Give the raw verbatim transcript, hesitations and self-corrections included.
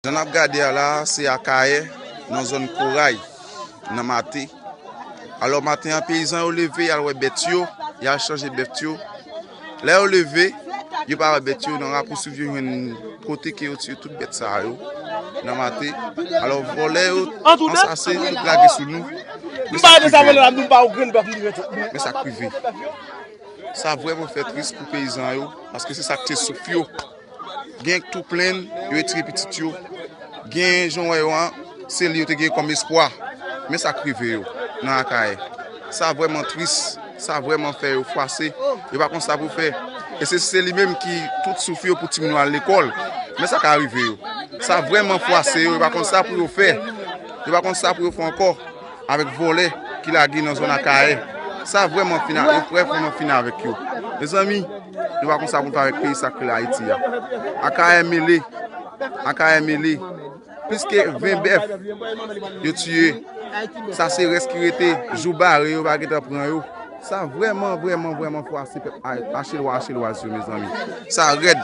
Jan n ap gade a la, se Akayè, nan zòn Koray, nan Mate. Alò, maten an, peyizan yo leve, y al wè bèt yo, y al chanje bèt yo. Lè yo leve, yo pa wè bèt yo, nan rapousuiv yo jwenn kote ke yo tiye tout bèt sa yo, nan Mate. Alò, vòlè yo, ansase, yo lage sou nou. Men sa k rive. Men sa k rive. Sa vrèman fè tris pou peyizan yo, paske se sa k te souf yo. Gen k tou plenn, yo retire pitit yo. Gen jan w wè yo an, se li yo te gen kòm espwa. Men sa k rive yo nan Akayè. Sa vrèman tris, sa vrèman fè yo fwase. Yo pa konn sa pou fè. E se, se li menm ki tout souf yo pou timoun yo al lekòl. Men sa ka rive yo. Sa vrèman fwase yo, yo pa konn sa pou yo fè. Yo pa konn sa pou yo fè ankò avèk vòlè ki lage nan zòn Akayè. Sa vrèman fini, yo vrèman fini avèk yo. Mezanmi, nou pa konn sa pou n fè avèk peyi sa k rele Ayiti a. Akayè mele, Akayè mele. Plis ke ven bèf yo tiye. Sa se rès ki rete, jou bare yo pa gentan pran yo. Sa vrèman, vrèman, vrèman fwase pèp Achelwa, Achelwaz yo, mezanmi. Sa rèd.